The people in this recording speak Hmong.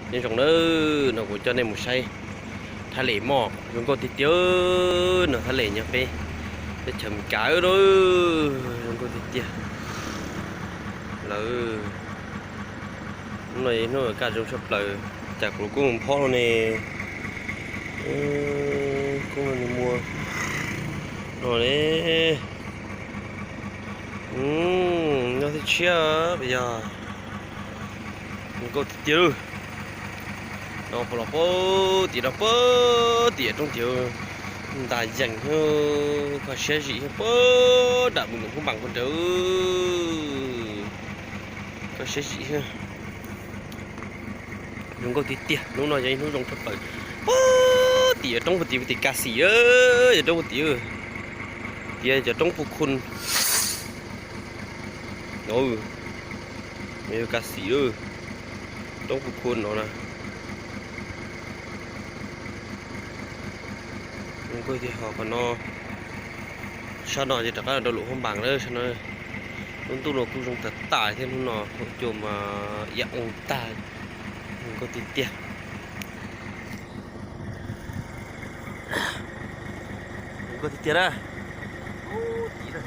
Nyob zoo nawb, no kuv coj nej mus saib Thaj Les mog, zoo nkauj tiag tiag. No Thaj Les nyob peb teb chaws Amelikas na, zoo nkauj tiag tiag. Lawv, hnub no yog hnub kaj zoo tshaj plaws, cas kuv kuj mus phob no ne, kuj mus muag no ne. Nyob thib tshiab yog zoo nkauj tiag tiag. No puas los pab tim no, pab tim roob tim ntas yees, kho siab zim puag nram mus num hoob npas puag nrad, kho siab zim. Zoo nkauj tiag tiag, hnub no yog ib hnub zoo tshaj plaws. Puag tim roob puag tim, puag tim Kas Xim, yog roob puag tim, tias cov roob Phu Khun. Yog Kas Xim, roob Phu Khun no na. Zoo nkauj tiag. Ho qhov no, sab no ces rov qab rau lub hoob npas lawm sab no. Lub ntuj no kuj zoo tag tas thiab, hnub no hauv cua mas ib oo tag. Zoo nkauj tiag tiag. Zoo nkauj tiag tiag na. Ub, tim na.